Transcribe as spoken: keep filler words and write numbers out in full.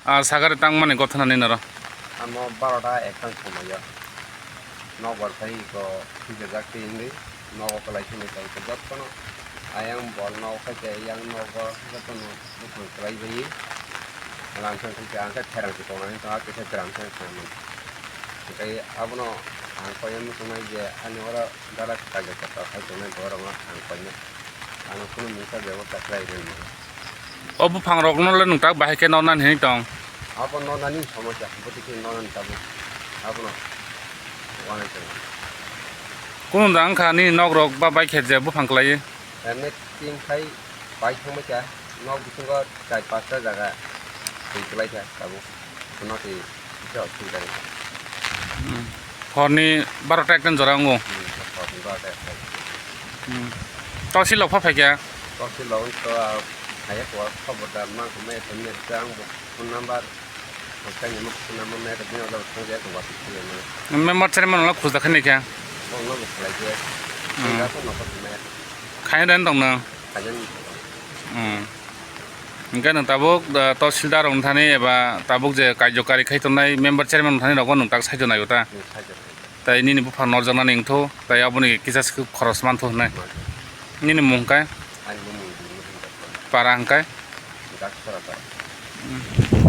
Ah, sagari tangmani gothana ni noro. Amo barota ekta somoyo. Nokbar phai ko thujajak twi wngwi nogo kwlai thangwi tong khe jottono ayang bol nogo khai tei yang nogo jottono buphang kwlai bai. Lamsang khai ang khe pherang se tongnani tong kisa gram se tongmani. Tei abono ang koiya muchungnai je ani oro dara kaijak kotor khai tongnai borokno ang koinai. Ano kunu mungsa bebosta khlai rwmani. O buphang rokno le nwng tak bahai khe nornani hinwi tong? Abo nornani somosya, bwtwi khe nornani tabuk. Abono wanai tongo. Kunu da wngkha nini nok rok ba bai khe je buphang kwlaiwi? Emne tin khai bai thangbai kha, nok bisingo char pasta jaga twi kwlai kha tabuk. Phano twi kisa osubida wngkha. Hmm. Horni barota ekta jora wngo. Hmm, horni barota ekta. Hmm. Tosil rok pha phaikha? Tosil rok wngkha, ah, phaiya kho, khobor da ma kho, mai kho, mai kho, ang bo phone number, ang kani mo phone number mai kho, bini ulo thang ya kho, wati kho ya mai. Member chairman ulo khujda khani kha? Phone number khlai khe. Hmm. Kho nokho mai. Khaina dan tong nang? Khaina ni. Hmm. Hingke nwng tabuk, ah, tosil da rok thani eba tabuk je kaijokari khai tongnai member chairman thani rok bo nwng tak sai tonai ta? Hmm, sai tonai. Tai nini buphang norjaknani wngthu, tai aboni kisa se khoroch manthu hwnwi. Nini mung khe? Ani mung Dima Hindrapara. Para hwnkhe? Daksara para. Hmm.